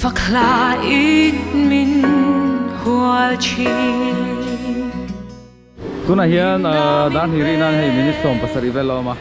Fak hla in min hual thin. Tunah hian dar hnih rih nan hei minute 17 vel a awm a,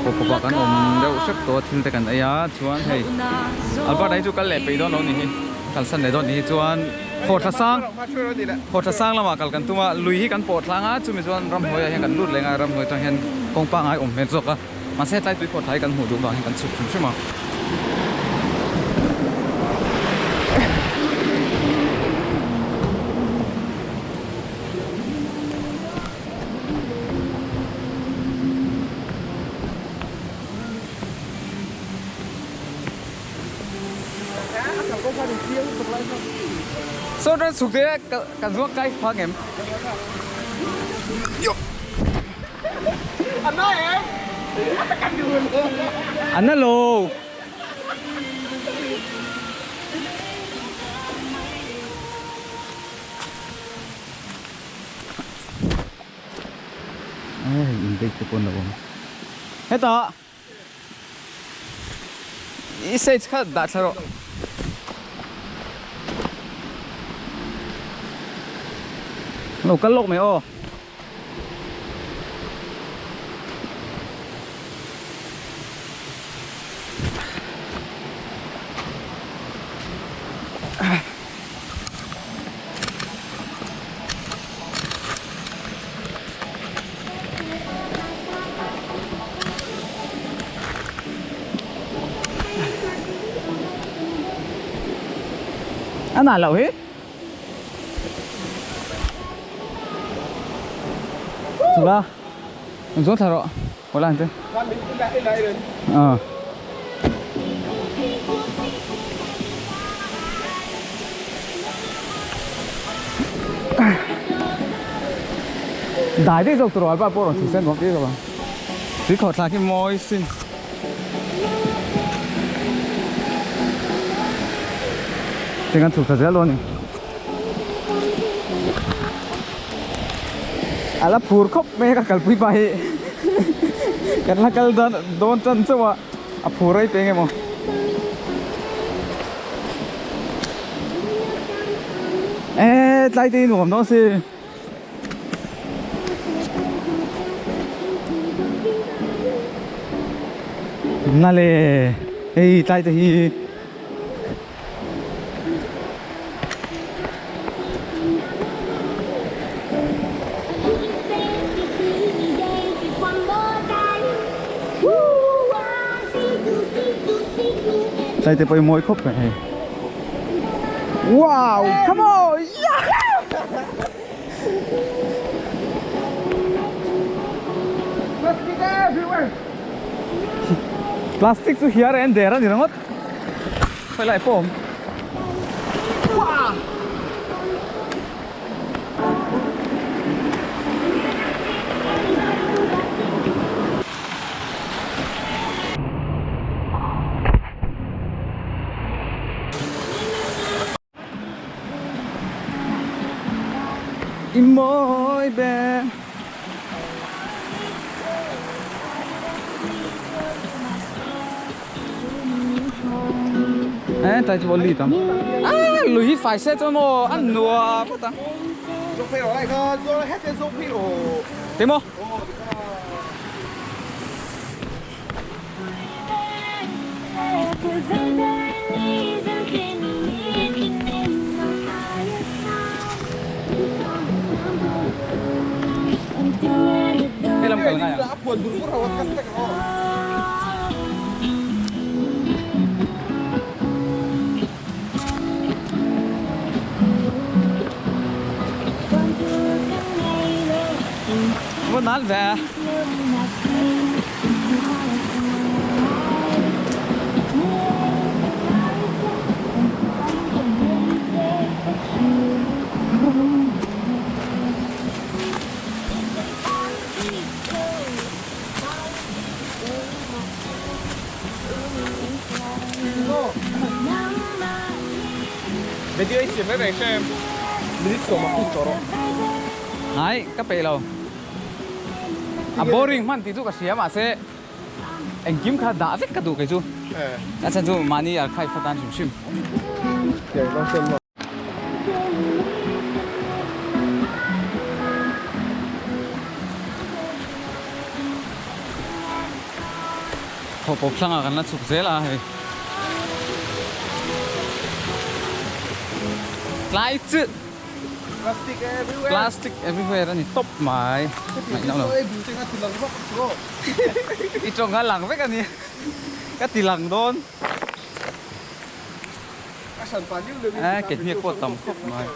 kawpkawpah kan awm deuh hrep tawh a thil te kan ei a, chuan hei Albert a hi chu kal leh peih dawn lo ni hi, kalsan leh dawn ni hi chuan Khawthla sang Khawthla sang lamah kal kan tum a, lui hi kan pawh tlang a, chumi chuan ramhnuaiah hian kan lut leng a, ramhnuai atang hian kawng pangngai awm hmel zawk a, mahse tlai tui khawthla hi kan hmuh duh vang hian kan chhuk hrim hrim a. Saw ran chhuk te kan zuak kai phak em? An na lo. Hei in bag te pawh an lo awm hetah i sage kha dah thla rawh lo kal lawk mai aw. A nal loh hi. Chula, an zuang thla rawh. Haw lai ang che. Ờ. Dai daih zawk tur aw alba pawh rawn chhuk sen nuam tir zawk ang. Tui khawh thlak hi mawi sin. Hei kan chhuk thla zel dawn a ni. A la phur khawp mai a ka kalpui pa hi kan la kal dawn tan chauh a a phur rei peng emaw. Eee tlai te hi nuam dawn si. Na le hei tlai te hi. Tlai te pawh hi mawi khawp mai hei. Wow! Come on! Yeah! Plastic everywhere! Plastic chu hiar en der a ni ringawt. Khawi lai pawh a awm. I mawi ber. Eh tai chu li tam. Ah lui hi fai se chuan maw a nuam phawt ang. Zawk phei rawh lai kha zawk het hian zawk phei rawh. Ti maw? He lam kal ngai ang. Va nal ve. Video i siam reng reng minute sawm a put tawh rawh. Hai ka peih lo. A boring hman tih chu ka hria mahse engkim kha dah vek ka duh kei chu. A chhan chu mahni archive atan hrim hrim. Thawhpawp thlangah kan la chhuk zel a hei. Tlai chu Plastic everywhere. Plastic everywhere a ni tawp mai. Ngaihna lo. I tawng kha lang vek a ni. Ka ti lang dawn. A ke hniak pawh tam khawp mai.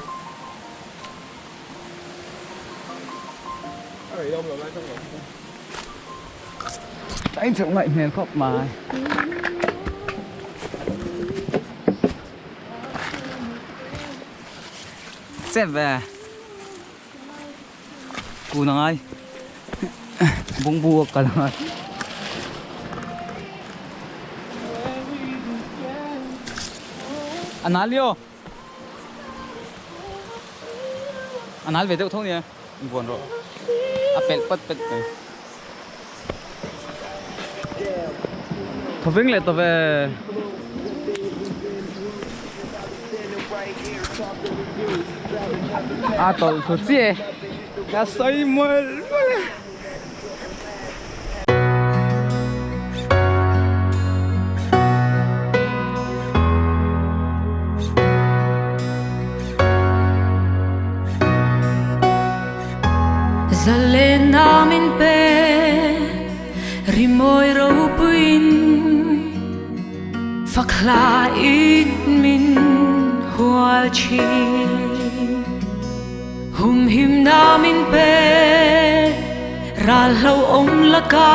A inchheuh ngaih hmel khawp mai. Chep ve. Kun a ngai. Bungbu a kal a ngai. A nal yo. A nal ve deuh tho nia. Invuan rawh. A pelh pat pat mai. Thawveng leh ta ve. A tawlh thu chiah e. Ka sawi mawlh mawlh e. Zalena min pe rimawi ropuiin fak hlain min hual thin. Humhimna min pe ral hlauhawm laka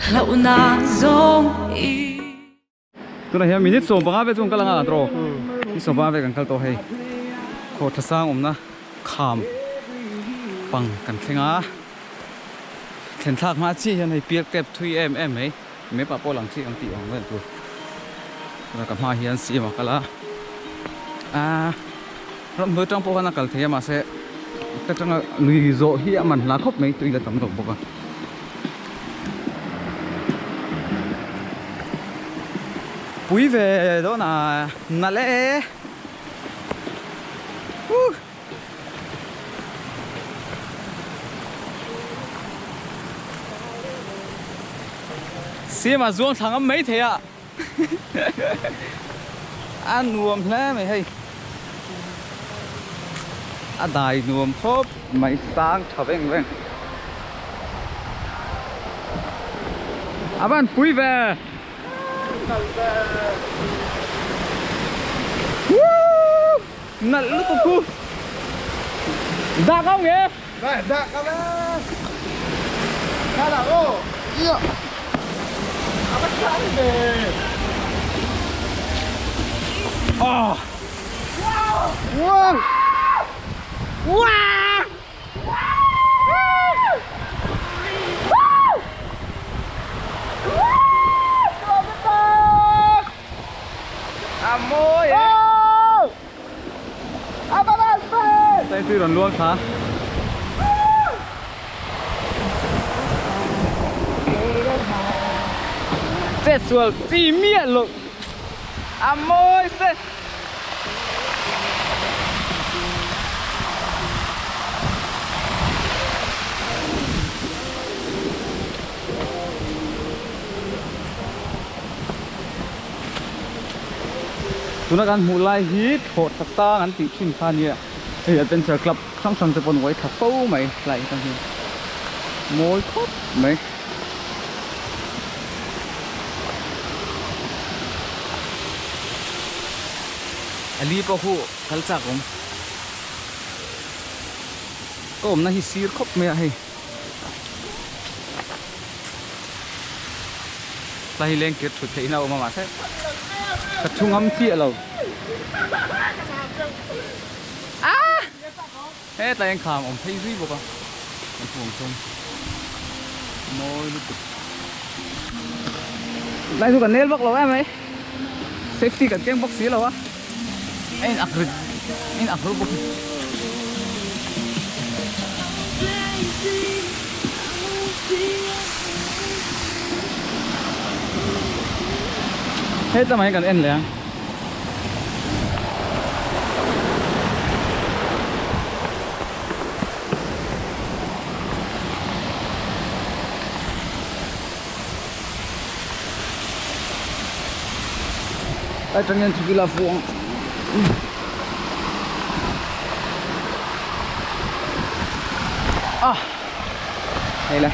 hlauhna zawng i. Tunah hian minute 15 vel chu kan kal anga kan tawh minute 15 vel kan kal tawh hei khaw tha sang awmna kham pang kan thleng a thlen thlak hma chiah hian hei pial tep thui em em mai map ah pawh lang chiah ang tih ang vel tur tunah ka hma hian siam a kal a aaa ramhnuai atang pawh khan a kal thei a mahse ka tanga lui zawh hi a man hla khawp mai tui la tam lo bawk a. Pui ve dawn a nalh e uh. Siama zuang thla ngam mai thei a a nuam hle mai hei a dai nuam khawp mai sang tha veng veng. A van pui ve. Nalh lutuk khu. Dak au nge. Này, dak au nè. Ra là ô. Iya. À bắt sáng về. Oh. Wow. Wow. A mawi e. Taitui rawn luang thla. Chet sual chi miah loh. A mawi se. Tuna kan hmuh lai hi thlawh tha sang an tih thin kha ania hei adventure club hrang hrang te pawh an uai tha fo mai tlai atang hian mawi khawp mai. A li pawh khu kal chak awm. Ka awmna hi sir khawp mai a hei. Hla hi leng kir thut theih in a awm a mahse ka thu ngam chiah lo. Aaa! Hetlai hian kham awm phei zui bawk a kan hmu ang chuan mawi lutuk. Tlai chu kan nel vak lo em mai safety kan keng bawk si lo a a in ak rit a in ak reuh bawk a ni. Hetlama hian kan en leh ang. Atang hian chhuk ila fuh ang. Ah! Hei le.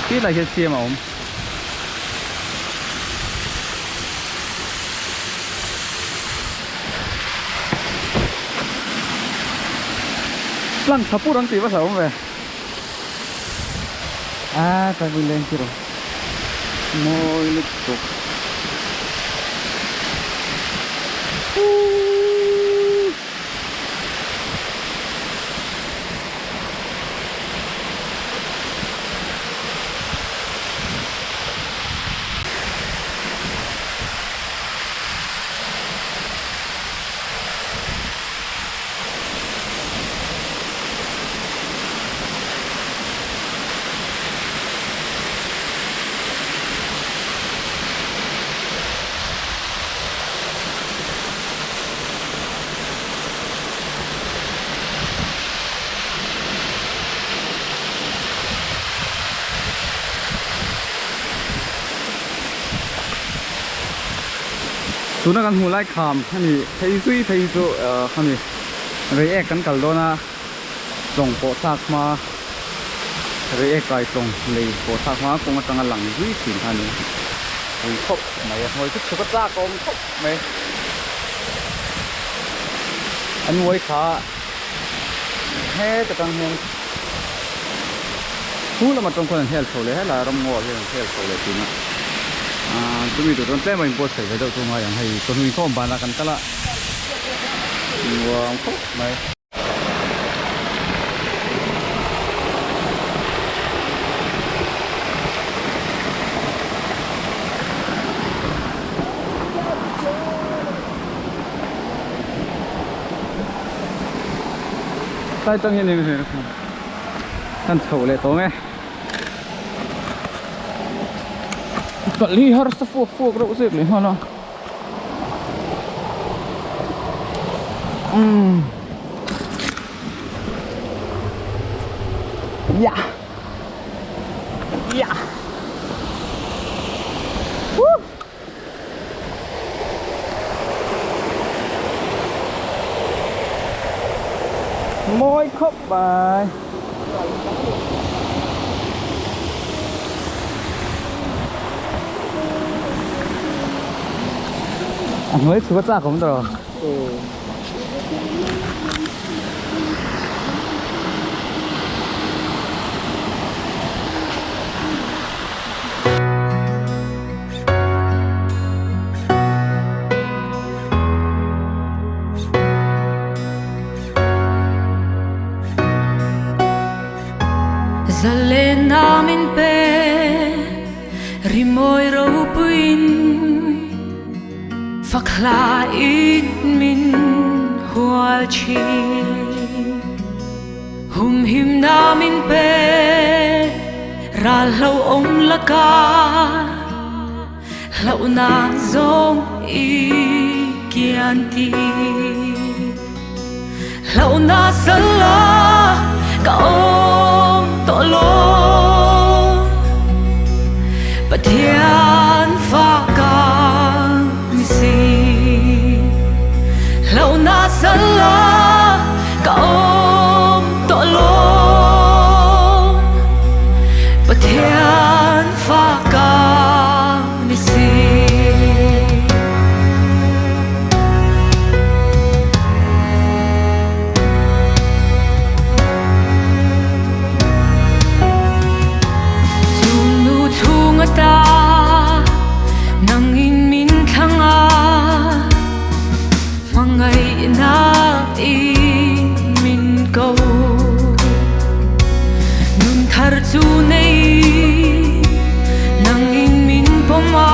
Khi lai hian siam a awm. Tlang tha pur ang tih va hlauhawm ve. A tlai pui leng tiraw. Mawi lutuk. Tuna kan hmuh lai kham a ni phei zui phei hi chu ahh khami reiek kan kal dawn a tlawng pawh thlak hma reiek kai tlawng lei pawh thlak hma kawng atanga lang zui thin kha a ni pui khawp mai a hnuai chu chhuk a chak a awm khawp mai an uai kha heta tang hian chu lam atang khuan an hel chho leh helai ramngaw ah hian an hel chho leh thin a ahh chumi tur chuan tlem a inbuatsaih ve deuh chu a ngai ang hei chawhnu inkhawm banah kan kal a nuam khawp mai. Tlai tang hian eng kan chho leh tawh ang e kal hi harsa fuak fuak reuh zek leh nghal a umm yah yah woo. Mawi khawp mai. A hnuai chhuk a chak awm tawh. Zalena min pe rimawi ropuiin fak hlain min hual thin. Humhimna min pe ral hlauhawm laka hlauhna zawng i kian ti. Hlauhna sala ka awm tawh lo Pathian fa ka ni si. Hlauhna sala ka awm tawh lo Pathian fa ka ni si. Chungnu chung ata nangin min thlang a Hmangaihna in min ko. Nun thar chu nei nangin min pawm a,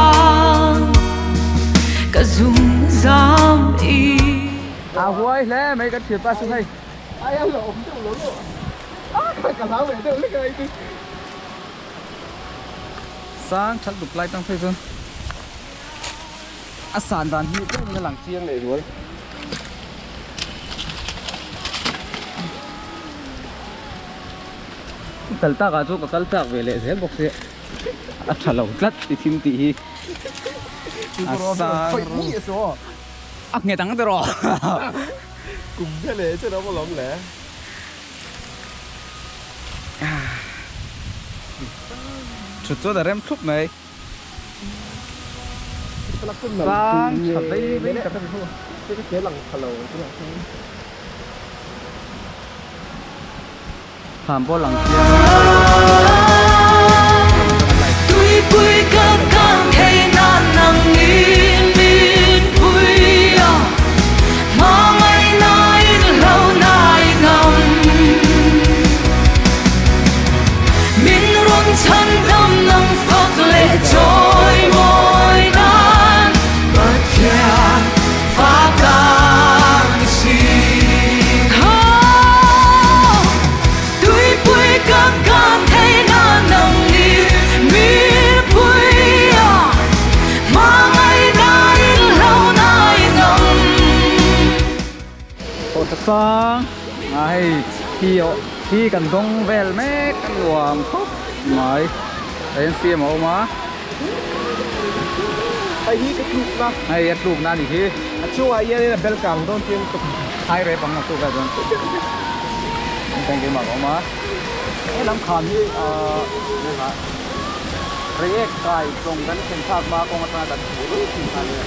ka zungzam i. A huai hle mai kan thian pa chu hei. Ai a lo awm deuh lo lo a ka hlau ve deuh lek a hei chu. Sang that duk lai tang phei chuan. A san dan hi tlem in a lang chiang leh zual. Kal takah chu ka kal chak ve leh zel bawk sia. A tha lo tlat i thil tih hi. A sang a nghet ang tiraw. Kum te leh che rawh alawm le. Thut chuan a rem thlup mai. Sang tha vei vei tak a ni. Thlam pawh lang chiang Tuipui ka kang thei nan nang in min pui a Hmangaih na in hlo na i ngam Min rawn chhan dam nang fak leh chawi mawi nan Pathian Fa ka ni si. Tuipui ka kan thei na nang ni min pui a hmangaih na in hlo na i ngam. Aw tha sang a hei hi aw hi kan dawng vel mek a nuam khawp mai a hian siam a awm a. Hei hi ka tluk na. Hei a tluk na a nih hi. A chungah hianin a bel kang dawn chiang tuk. Hai rep ang a tluk ah chuan teng keimah ka awm a. He lam khan hi ahh reiek kai tlawng kan thlen thlak hma kawng atanga kan hmuh ruih thin kha a nia.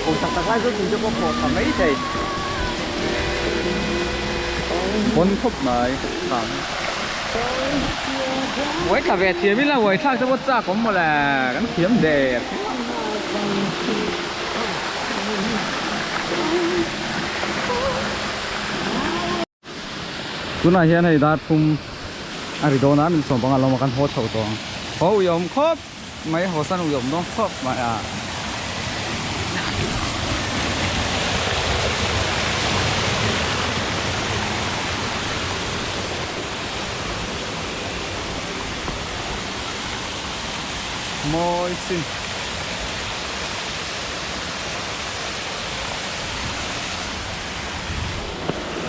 Kum tak tak lai chuan thing te pawh phawh tha mai thei. Pawn khawp mai kham. Uai thla ve thiam ila uai thlak te pawh chak awm mawle kan thiam der. Tunah hian hei dar thum a ri dawn a min sawm panga lawm a kan haw chho tawh ang. Haw ui awm khawp mai haw san ui awm dawn khawp mai a. Mawi sin.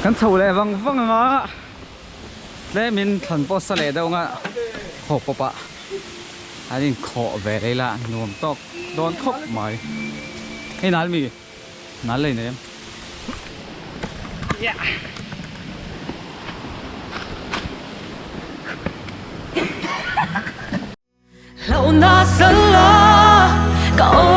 Kan chho leh vang vang ang a, tlemin thlan pawh sa leh deuh ang a, haw pawp ah an inkhawh ve rei la nuam tawk dawn khawp mai. Hei nal mi? Nal lei nei em? Hlauhna sal la ka awm.